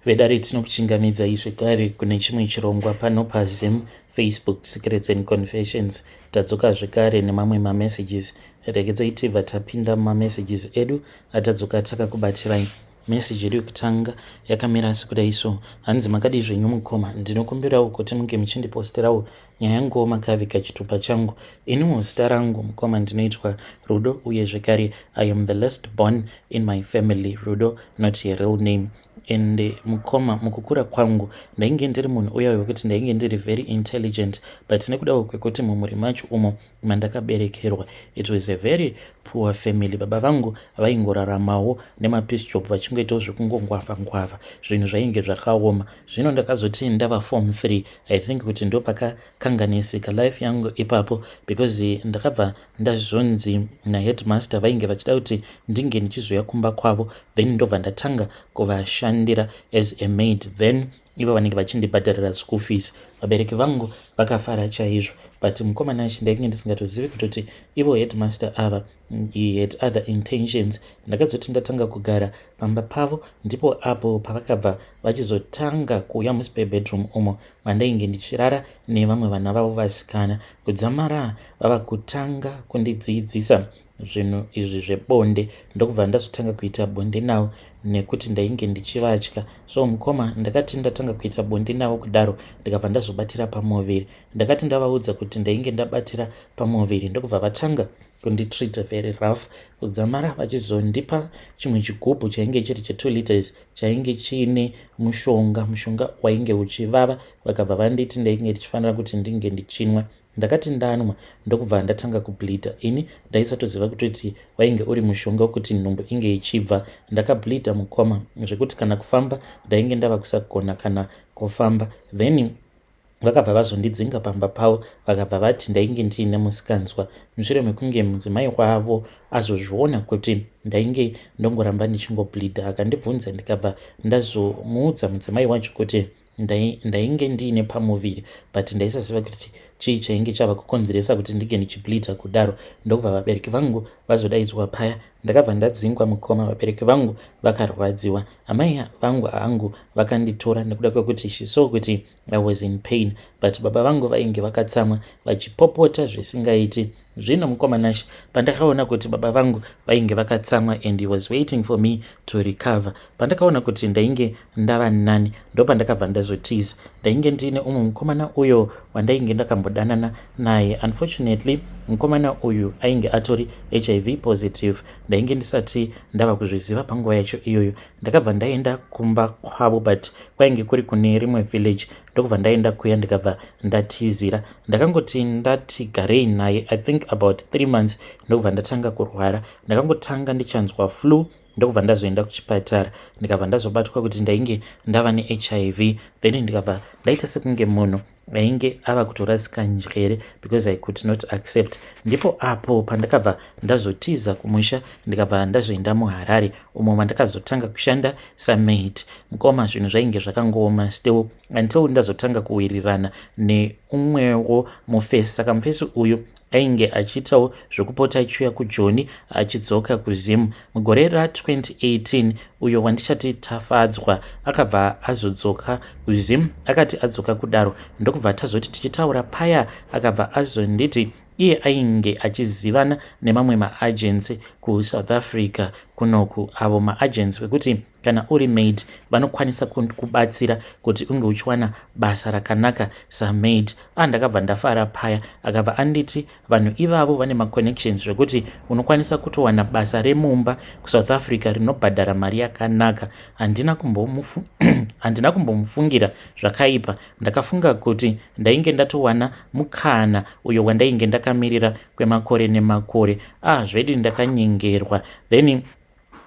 Vedare, tinokuchingamidzai zvekare kune chimwe chirongwa pano paZim Facebook Secrets and Confessions. Tadzoka zvekare nemamwe mamessages. Regedzai tibva tapinda mumamessages edu atadzoka takakubatirai. Message yedu yekutanga yakamira sekudai so: hanzi, "Makadii zvenyu mukoma? Ndinokumbirawo kuti munge muchindiposterawo nyaya yanguwo makaviga chitupa changu. Iniwo zita rangu, mukoma, ndinoitwa Rudo, uye zvekare I am the last born in my family." Rudo, not a real name. And mukoma, mukukura kwangu ndainge ndiri munhu uya wekuti ndainge ndiri very intelligent, but nekudawo kwekuti mumhuri macho umo mandakaberekerwa, it was a very poor family. Baba vangu vaingoraramawo nemapiece job, vachingoitawo zvekungongwavha ngwavha. Zvinhu zvainge zvakaoma. Zvino ndakazoti ndava form 3, I think kuti ndo pakakanganisika life yangu ipapo, because ndakabva ndazonzi naheadmaster vainge vachida kuti ndinge ndichizoya kumba kwavo, then ndobva ndatanga kuvashandira as a maid, then ivo vanenge vachindibhadharira school fees. Vabereki vangu vakafara chaizvo, but mukomana achi ndainge ndisingatozivi kutoti ivo headmaster ava, he had other intentions. Ndakazoti ndatanga kugara pamba pavo, ndipo apo pavakabva vachizotanga kuuya muspare bedroom umo mandainge ndichirara nevamwe vana vavo vasikana, kudzamara vava kutanga kundidzidzisa zvinhu izvi zvebonde. Ndokubva ndazotanga kuita bonde navo nekuti ndainge ndichivatya. So mukoma, ndakati ndatanga kuita bonde navo kudaro, ndikabva ndazobatira pamuviri. Ndakati ndavaudza kuti ndainge ndabatira pamuviri, ndokubva vatanga kunditreata very rough, kudzamara vachizondipa chimwe chigubhu chainge chiri che2 liters, chainge chiine mushonga, mushonga wainge uchivava. Vakabva vanditi ndainge ndichifanira kuti ndinge ndichinwa. Ndakati ndanwa, ndokubva ndatanga kubleeda. Ini ndaisatoziva kutoti wainge uri mushonga wekuti nhumbu inge ichibva. Ndakableeda, mukoma, zvekuti kana kufamba ndainge ndava kusagona kana kufamba. Then vakabva vazondidzinga pamba pavo. Vakabva vati ndainge ndiine musikanzwa, mushure mekunge mudzimai wavo azozviona kuti ndainge ndongoramba ndichingobleeda. Akandibvunza, ndikabva ndazomuudza mudzimai wacho kuti ndainge ndiine pamuviri, but ndaisaziva kuti chii chainge chava kukonzeresa kuti ndinge ndichibleeda kudaro. Ndokubva vabereki vangu vazodaidzwa paya. Ndakabva ndadzingwa, mukoma. Vabereki vangu vakarwadziwa. Amai vangu hangu vakanditora nekuda kwekuti she saw kuti I was in pain, but baba vangu vainge vakatsamwa, vachipopota zvisingaiti. Zvino mukoma Nashe, pandakaona kuti baba vangu vainge vakatsamwa and he was waiting for me to recover, pandakaona kuti ndainge ndava nani, ndopandakabva ndazotiza. Ndainge ndiine umwe mukomana uyo wandainge ndakambodanana naye. Unfortunately, mukomana uyu ainge atori HIV positive. Ndainge ndisati ndava kuzviziva panguva yacho iyoyo. Ndakabva ndaenda kumba kwavo, but kwainge kuri kune rimwe village. Ndokubva ndaenda kuya, ndikabva ndatizira. Ndakangoti ndati garei naye, I think about 3 months, ndokubva ndatanga kurwara. Ndakangotanga ndichanzwa flu, ndokubva ndazoenda kuchipatara, ndikabva ndazobatwa kuti ndainge ndava neHIV. Then ndikabva ndaita sekunge munhu ainge ava kutorasika njere, because I could not accept. Ndipo apo pandakabva ndazotiza kumusha, ndikabva ndazoenda muHarare, umo mandakazotanga kushanda samaid. Mukoma, zvinhu zvainge zvakangooma still, until ndazotanga kuwirirana neumwewo mufesi. Saka mufesi uyu ainge achiitawo zvekupota achiuya kuJoni, achidzoka kuZim. Mugore ra2018, uyo wandichati Tafadzwa akabva azodzoka kuZim. Akati adzoka kudaro, ndokubva tazoti tichitaura paya, akabva azonditi iye ainge achizivana nemamwe maagents kuSouth Africa kunoku, avo maagents vekuti kana uri maid vanokwanisa kubatsira kuti unge uchiwana basa rakanaka samaid. Andakabva ndafara paya. Akabva anditi vanhu ivavo vane maconnections zvekuti unokwanisa kutowana basa remumba kuSouth Africa rinobhadhara mari yakanaka. Handina kumbomufungira zvakaipa. Ndakafunga kuti ndainge ndatowana mukana uyo wandainge ndakamirira kwemakore nemakore. Ah, zvedi ndakanyengerwa. Then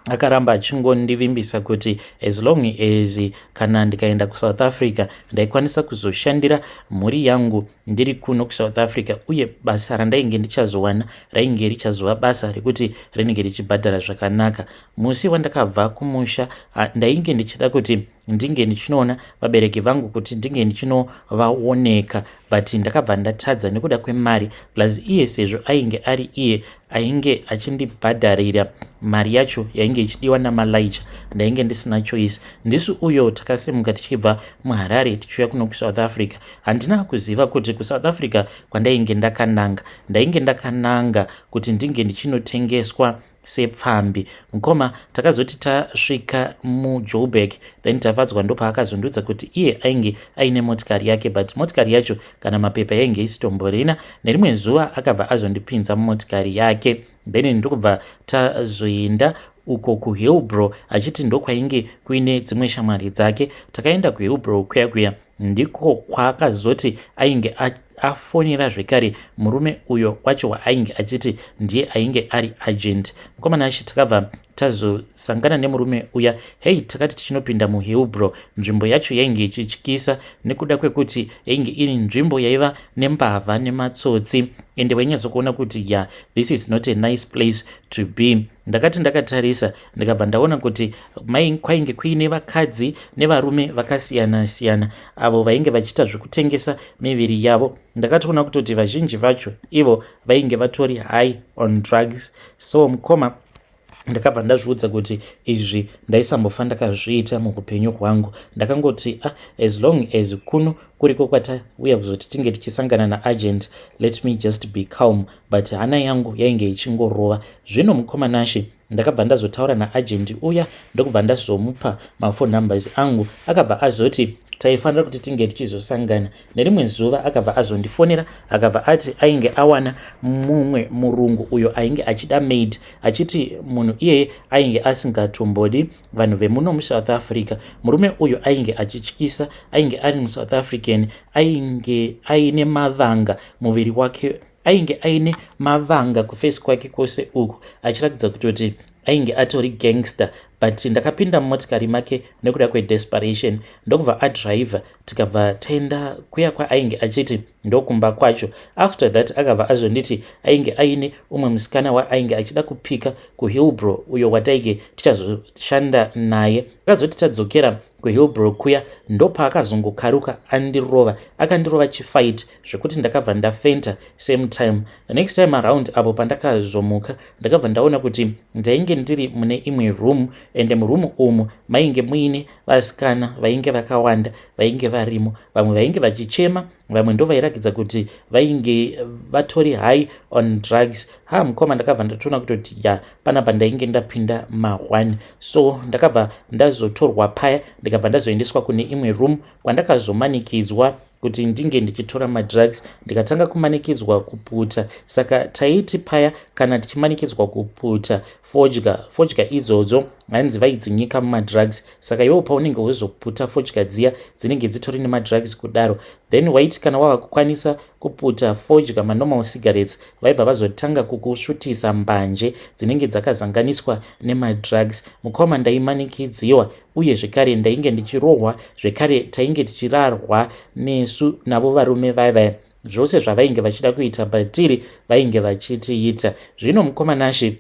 akaramba achingondivimbisa kuti as long as kana ndikaenda kuSouth Africa, ndaikwanisa kuzoshandira mhuri yangu ndiri kuno kuSouth Africa, uye basa randainge ndichazowana rainge richazova basa rekuti rinenge richibhadhara zvakanaka. Musi wandakabva kumusha, ndainge ndichida kuti ndinge ndichinoona vabereki vangu kuti ndinge ndichinovaoneka, but ndakabva ndatadza nekuda kwemari, plus iye sezvo ainge ari iye ainge achindibhadharira mari yacho yainge ichidiwa namalaicha, ndainge ndisina choice. Ndisu uyo takasimuka tichibva muHarare tichiuya kuno kuSouth Africa. Handina kuziva kuti kuSouth Africa kwandainge ndakananga, ndainge ndakananga kuti ndinge ndichinotengeswa sepfambi. Mukoma, takazoti tasvika muJoburg, then Tafadzwa ndopaakazondudza kuti iye ainge aine motikari yake, but motikari yacho kana mapepa yainge isitomborina. Nerimwe zuva akabva azondipinza mumotikari yake, then ndokubva tazoenda uko kuHillbrow, achiti ndokwainge kuine dzimwe shamwari dzake. Takaenda kuHillbrow kuya kuya, ndiko kwaakazoti ainge afonera zvekare murume uyo wacho waainge achiti ndiye ainge ari agent. Mukomana achi, takabva tazosangana nemurume uya. Hei, takati tichinopinda muHillbrow, nzvimbo yacho yainge ichityisa nekuda kwekuti yainge iri nzvimbo yaiva nembavha nematsotsi, ende wainyatsokuona kuti ya, this is not a nice place to be. Ndakati ndakatarisa, ndikabva ndaona kuti kwainge kuine vakadzi nevarume vakasiyana-siyana avo vainge vachiita zvekutengesa miviri yavo. Ndakatoona kutoti vazhinji vacho ivo vainge vatori high on drugs. So mukoma, ndakabva ndazviudza kuti izvi ndaisambofa ndakazviita muupenyu hwangu. Ndakangoti, ah, as long as kuno kuriko kwatauya kuzoti tinge tichisangana naagent, let me just be calm, but hana yangu yainge ichingorova. Zvino mukoma Nashe, ndakabva ndazotaura naagent uya, ndokubva ndazomupa maphone numbers angu. Akabva azoti taifanira kuti tinge tichizosangana nerimwe zuva. Akabva azondifonera, akabva ati ainge awana mumwe murungu uyo ainge achida maid, achiti munhu iyeye ainge asingatombodi vanhu vemuno muSouth Africa. Murume uyu ainge achityisa, ainge ari muSouth African, ainge aine mavanga muviri wake, ainge aine mavanga kuface kwake kwose uku, achiratidza kutoti ainge atori gangster. But ndakapinda mumotikari make nekuda kwedesperation, ndokubva adhiraivha, tikabva taenda kuya kwaainge achiti ndokumba kwacho. After that akabva azonditi ainge aine umwe musikana waainge achida kupika kuHillbrow, uyo watainge tichazoshanda naye. Akazoti tadzokera kuHillbrow kuya, ndopaakazongokaruka andirova. Akandirova chifight zvekuti ndakabva ndafenta same time. The next time around, apo pandakazomuka, ndakabva ndaona kuti ndainge ndiri mune imwe room, ende muroom umu mainge muine vasikana vainge vakawanda vainge varimo. Vamwe vainge vachichema, vamwe ndo vairakidza kuti vainge vatori high on drugs. Ha, mukoma, ndakabva ndatoona kutoti ya, panapa ndainge ndapinda ma1. So ndakabva ndazotorwa paya, ndikabva ndazoendeswa kune imwe room kwandakazomanikidzwa kuti ndinge ndichitora madrugs. Ndikatanga kumanikidzwa kuputa. Saka taiti paya kana tichimanikidzwa kuputa fodya, fodya idzodzo hanzi vaidzinyika mumadrugs. Saka iwewo paunenge wezoputa fodya dziya, dzinenge dzitori nemadrugs kudaro. Then waiti kana wava kukwanisa kuputa fodya, manormal cigarettes, vaibva vazotanga kukusvutisa mbanje dzinenge dzakazanganiswa nemadrugs. Mukoma, ndaimanikidziwa, uye zvekare ndainge ndichirohwa, zvekare tainge tichirarwa nesu navo varume vaivai. Zvose zvavainge vachida kuita patiri vainge vachitiita. Zvino mukoma Nashe,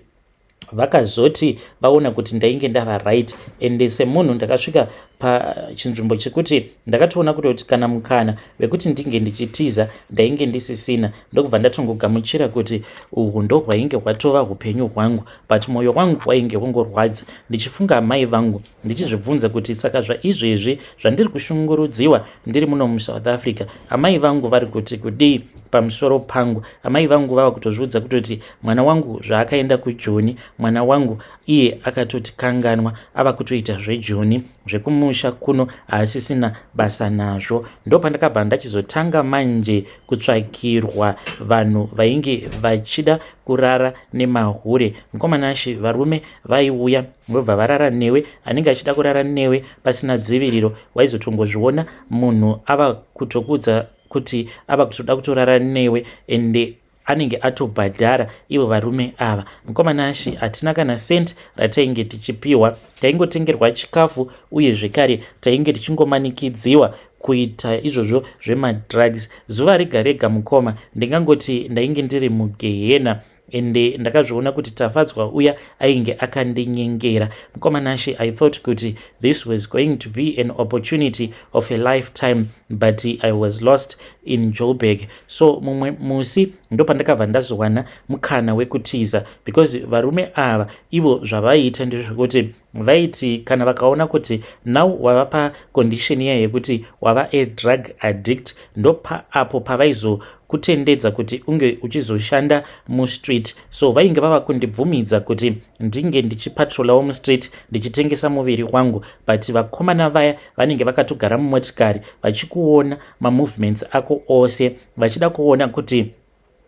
vakazoti vaona kuti ndainge ndava right, ende semunhu ndakasvika pachinzvimbo chekuti ndakatoona kutoti kana mukana wekuti ndinge ndichitiza ndainge ndisisina, ndokubva ndatongogamuchira kuti uhwu ndo hwainge hwatova upenyu hwangu. But mwoyo wangu wainge wongorwadza ndichifunga amai vangu, ndichizvibvunza kuti saka zvaizvezvi zvandiri kushungurudziwa ndiri muno muSouth Africa, amai vangu vari kuti kudii pamusoro pangu? Amai vangu vava kutozviudza kutoti mwana wangu zvaakaenda kuJoni, mwana wangu iye akatoti kanganwa, ava kutoita zveJoni, zvekumusha kuno haasisina basa nazvo. Ndopandakabva ndachizotanga manje kutsvakirwa vanhu vainge vachida kurara nemahure. Mukomanashe, varume vaiuya vobva varara newe. Anenge achida kurara newe pasina dziviriro, waizotongozviona munhu ava kutokudza kuti ava kutoda kutorara newe, ende anenge atobhadhara ivo varume ava. Mukomanashi, hatina kana cent ratainge tichipiwa. Taingotengerwa chikafu, uye zvekare tainge tichingomanikidziwa kuita izvozvo zvemadrugs zuva rega rega. Mukoma, ndingangoti ndainge ndiri mugehena. Ende ndakazviona kuti Tafadzwa uya ainge akandinyengera. Mukoma Nashe, I thought kuti this was going to be an opportunity of a lifetime, but I was lost in Joburg. So mumwe musi ndopandakabva ndazowana mukana wekutiza, because varume ava ivo zvavaiita ndezvekuti vaiti kana vakaona kuti now wava pacondition iya yekuti wava a drug addict, ndopaapo pavaizokutendedza kuti unge uchizoshanda mustreet. So vainge vava kundibvumidza kuti ndinge ndichipatrolawo mustreet, ndichitengesa muviri wangu, but vakomana vaya vanenge vakatogara mumotikari vachikuona mamovements ako ose, vachida kuona kuti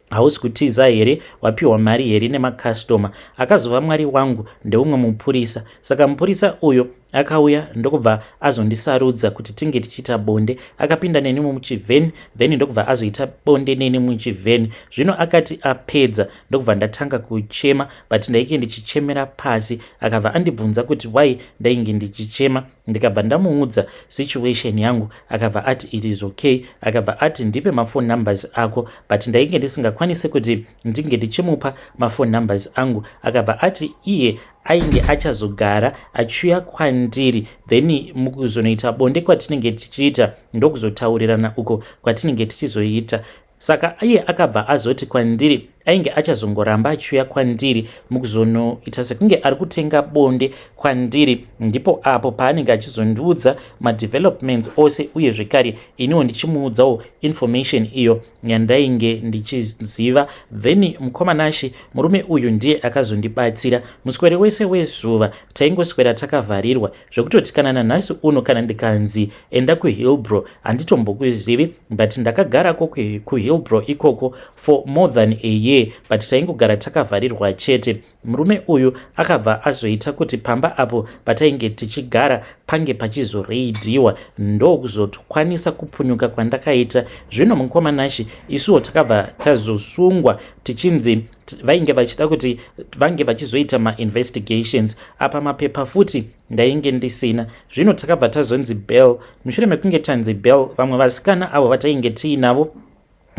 hausi kutiza here, wapiwa mari here nemakastoma. Akazova Mwari wangu ndeumwe mupurisa. Saka mupurisa uyo akauya ndokubva azondisarudza kuti tinge tichiita bonde. Akapinda neni muchivheni, then ndokubva azoita bonde neni muchivheni. Zvino akati apedza, ndokubva ndatanga kuchema, but ndainge ndichichemera pasi. Akabva andibvunza kuti why ndainge ndichichema. Ndikabva ndamuudza situation yangu. Akabva ati it is okay. Akabva ati ndipe maphone numbers ako, but ndainge ndisingakwanisi kuti ndinge ndichimupa maphone numbers angu. Akabva ati iye ainge achazogara achiuya kwandiri, then mukuzonoita bonde kwatinenge tichiita, ndokuzotaurirana uko kwatinenge tichizoita. Saka iye akabva azoti kwandiri ainge achazongoramba achiuya kwandiri mukuzonoita sekunge ari kutenga bonde kwandiri. Ndipo apo paanenge achizondiudza madevelopments ose, uye zvekare iniwo ndichimuudzawo information iyo yandainge ndichiziva. Then mukoma Nashe, murume uyu ndiye akazondibatsira. Muswere wese wezuva taingoswera takavharirwa, zvekutoti kana nanhasi uno kana ndikanzi enda kuHillbrow, handitombokuzivi. But ndakagarako kuHillbrow ikoko for more than a year, but taingogara takavharirwa chete. Murume uyu akabva azoita kuti pamba apo patainge tichigara pange pachizoreidhiwa, ndokuzokwanisa kupunyuka kwandakaita. Zvino mukoma Nashe, isuwo takabva tazosungwa, tichinzi vainge vachida kuti vange vachizoita mainvestigations. Apa mapepa futi ndainge ndisina. Zvino takabva tazonzi bail. Mushure mekunge tanzi bail, vamwe vasikana avo vatainge tiinavo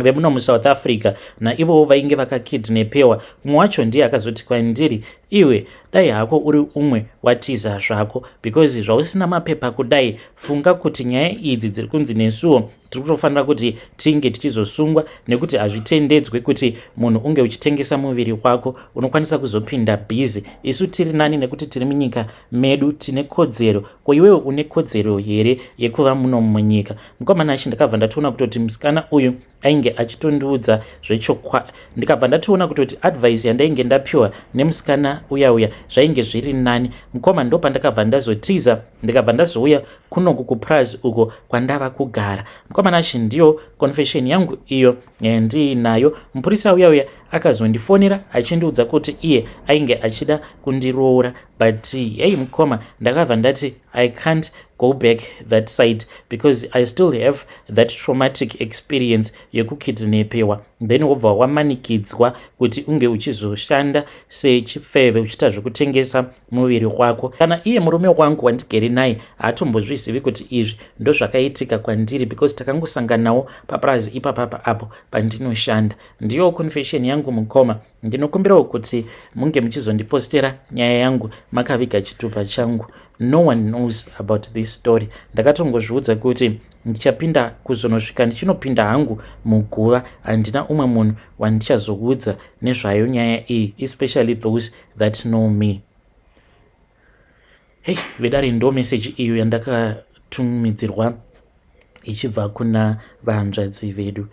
vemuno muSouth Africa, naivowo vainge vakakidnepewa, mumwe wacho ndiye akazoti kwandiri, "Iwe, dai hako uri umwe watiza zvako, because zvausina mapepa kudai, funga kuti nyaya idzi dziri kunzi nesuwo tiri kutofanira kuti tinge tichizosungwa, nekuti hazvitendedzwe kuti munhu unge uchitengesa muviri wako. Unokwanisa kuzopinda busy. Isu tiri nani nekuti tiri munyika medu, tine kodzero. Ko iwewe une kodzero here yekuva muno munyika?" Mukoma Nashe, ndakabva ndatoona kutoti musikana uyu ainge achitondiudza zvechokwa. Ndikabva ndatoona kutoti advice yandainge ndapiwa nemusikana uya uya zvainge zviri nani. Mukoma, ndo pandakabva ndazotiza, ndikabva ndazouya kunoku kupraz uko kwandava kugara. Mukoma Nashe, ndiyo confession yangu iyo ndiinayo. Mupurisa uya uya akazondifonera achindiudza kuti iye ainge achida kundiroora, but hei, mukoma, ndakabva ndati I can't go back that side because I still have that traumatic experience yekukidnepewa, then wobva wamanikidzwa kuti unge uchizoshanda sechipfeve, uchiita zvekutengesa muviri wako. Kana iye murume wangu wandigere naye haatombozvizivi kuti izvi ndozvakaitika kwandiri, because takangosanganawo papurazi ipapapa apo pandinoshanda. Ndiyo confession yangu, mukoma. Ndinokumbirawo kuti munge muchizondipostera nyaya yangu makaviga chitupa changu. No one knows about this story. Ndakatongozviudza kuti ndichapinda kuzonosvika ndichinopinda hangu muguva, handina umwe munhu wandichazoudza nezvayo nyaya iyi, especially those that know me. Hei vedare, ndo meseji iyo yandakatumidzirwa ichibva kuna vahanzvadzi vedu.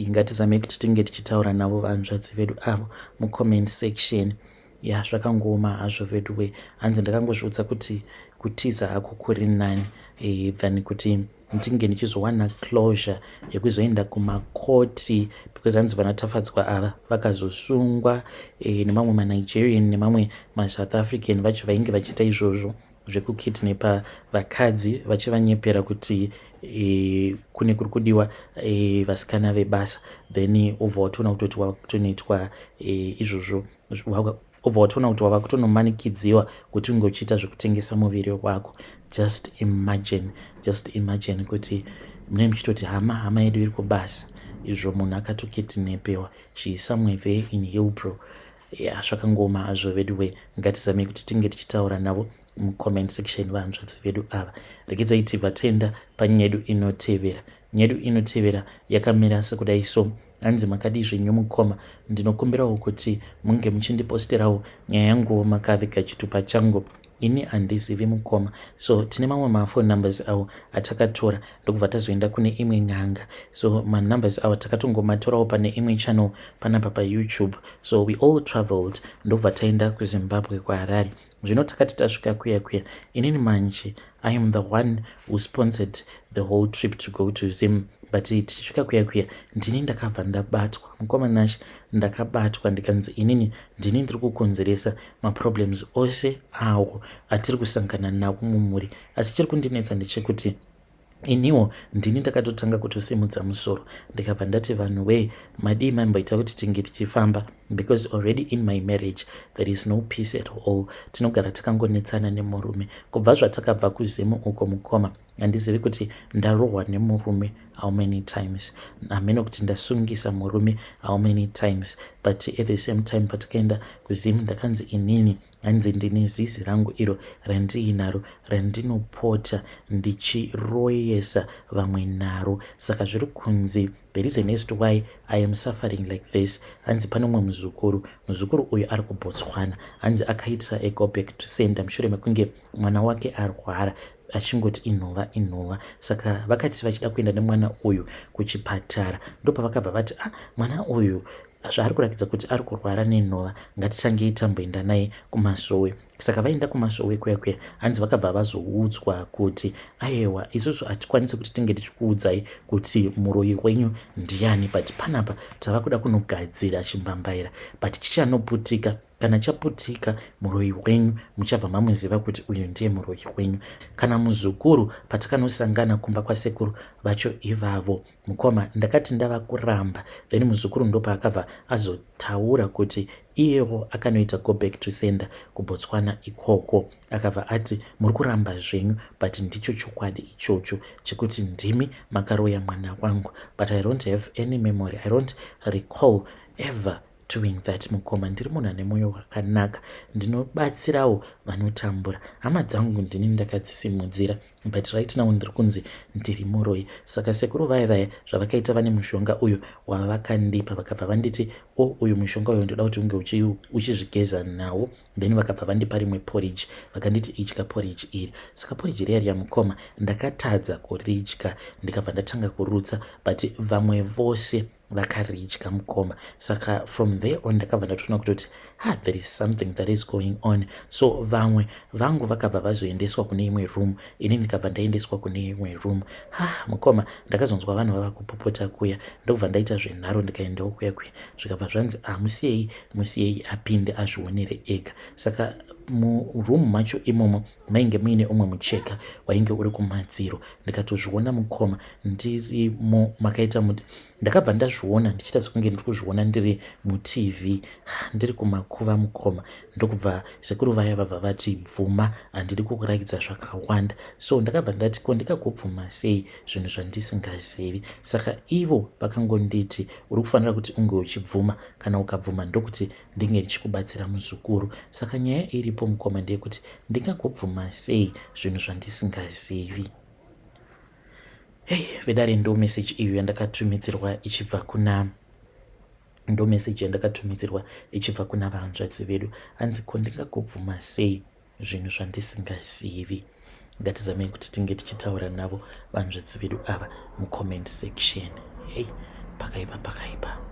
Ngatizamei kuti tinge tichitaura navo vahanzvadzi vedu avo mucomment section. Ya, zvakangooma hazvo veduwe. Hanzi ndakangozviudza kuti kutiza hako kuri nani than kuti ndinge ndichizowana closure yekuzoenda kumakoti, because hanzi vana Tafadzwa ava vakazosungwa nemamwe maNigerian nemamwe maSouth African vacho vainge vachiita izvozvo zvekukidnepa vakadzi, vachivanyepera kuti kune kuri kudiwa vasikana vebasa. Then ubva watoona kutoti wakutonoitwa izvozvo, ubva watoona kuti wava kutonomanikidziwa kuti unge uchiita zvekutengesa muviri wako. Just imagine, just imagine kuti munenge muchitoti hama yedu iri kubasa, izvo munhu akatokidnepewa. She is somewhere there in Hillbrow. Ya, zvakangooma hazvo veduwe. Ngatizamei kuti tinge tichitaura navo mucomment section vahanzvadzi vedu ava. Regedzai tibva tenda panyaya yedu inotevera. Nyaya yedu inotevera yakamira sekudai so. Hanzi, makadii zvenyu mukoma? Ndinokumbirawo kuti munge muchindiposterawo nyaya yanguwo makaviga chitupa changu. Ini handizivi mukoma. So tine mamwe maphone numbers awo atakatora, ndokubva tazoenda kune imwe n'anga. So manumbers awo takatongomatorawo pane imwe channel panapa paYouTube. So we all traveled, ndobva taenda kuZimbabwe, kuHarare. Zvino takati tasvika kuya kuya, inini manje I am the one who sponsored the whole trip to go to Zim, but tichisvika kuya kuya, ndini ndakabva ndabatwa, mukoma Nash. Ndakabatwa ndikanzi inini ndini ndiri kukonzeresa maproblems ose awo atiri kusangana nawo mumhuri. Asi chiri kundinetsa ndechekuti iniwo ndini ndakatotanga kutosimudza musoro, ndikabva ndati, "Vanhu wee, madii mamboita kuti tinge tichifamba?" Because already in my marriage there is no peace at all. Tinogara takangonetsana nemurume kubva zvatakabva kuZimu uko. Mukoma, handizivi kuti ndarohwa nemurume how many times, hameno kuti ndasungisa murume how many times, but at the same time patakaenda kuZimu ndakanzi inini, hanzi ndine zizi rangu iro randiinaro randinopota ndichiroyesa vamwe naro. Saka zviri kunzi the reason as to why I am suffering like this, hanzi pane umwe muzukuru. Muzukuru uyu ari kuBotswana. Hanzi akaita a go back to sender mushure mekunge mwana wake arwara, achingoti inhova, inhova. Saka vakati vachida kuenda nemwana uyu kuchipatara, ndopavakabva vati, "Ah, mwana uyu zvaari kuratidza kuti ari kurwara nenhova, ngatitangei tamboenda naye kumasowe." Saka vaenda kumasowe kuya kuya, hanzi vakabva vazoudzwa kuti, "Aiwa, isusu hatikwanisi kuti tinge tichikuudzai kuti muroyi wenyu ndiani, but panapa tava kuda kunogadzira chimbambaira, but chichanoputika. Kana chaputika, muroyi wenyu muchabva mamuziva kuti uyu ndiye muroyi wenyu." Kana muzukuru patakanosangana kumba kwasekuru vacho ivavo, mukoma, ndakati ndava kuramba, then muzukuru ndopaakabva azotaura kuti iyewo akanoita go back to sender kuBotswana ikoko. Akabva ati, "Muri kuramba zvenyu, but ndicho chokwadi ichocho chekuti ndimi makaroya mwana wangu, but I don't have any memory. I don't recall ever doing that. Mukoma, ndiri munhu ane mwoyo wakanaka, ndinobatsirawo vanotambura. Hama dzangu ndini ndakadzisimudzira, but right now ndiri kunzi ndiri muroi." Saka sekuru vaya vaya zvavakaita, vane mushonga uyu wavakandipa. Vakabva vanditi, "O oh, uyu mushonga uyu ndoda kuti unge uchizvigeza nawo." Then vakabva vandipa rimwe porridge, vakanditi, "Idya porridge iri." Saka porridge riya riya, mukoma, ndakatadza kuridya, ndikabva ndatanga kurutsa, but vamwe vose vakaridya, mukoma. Saka from there on ndakabva ndatoona kutoti, ha, there is something that is going on. So vamwe vangu vakabva vazoendeswa kune imwe room, ini ndikabva ndaendeswa kune imwe room. Ha, mukoma, ndakazonzwa vanhu vava kupopota kuya, ndokubva ndaita zvenharo, ndikaendawo kuya kuya. Zvikabva zvanzi, "Amusiyei, musiyei apinde azvionere ega." Saka muroom macho imomo mainge muine umwe mucheka wainge uri kumadziro. Ndikatozviona, mukoma, ndirimo makaita. Ndakabva ndazviona ndichiita sekunge ndiri kuzviona ndiri muTV, ndiri kumakuva, mukoma. Ndokubva sekuru vaya vabva vati, "Bvuma, handidi kukurakidza zvakawanda." So ndakabva ndati, "Ko ndikagobvuma sei zvinhu zvandisingazivi?" Saka ivo vakangonditi, "Uri kufanira kuti unge uchibvuma. Kana ukabvuma, ndokuti ndinge ndichikubatsira, muzukuru." Saka nyaya iripo, mukoma, ndeyekuti ndingagobvuma sei zvinhu zvandisingazivi? Hei, vedare, ndo meseji iyo yandakatumidzirwa ichibva kuna, ndo meseji yandakatumidzirwa ichibva kuna vahanzvadzi vedu. Hanzi, "Ko ndingagobvuma sei zvinhu zvandisingazivi?" Ngatizamei kuti tinge tichitaura navo vanzvadzi vedu ava mucomment section. Hei, pakaipa, pakaipa.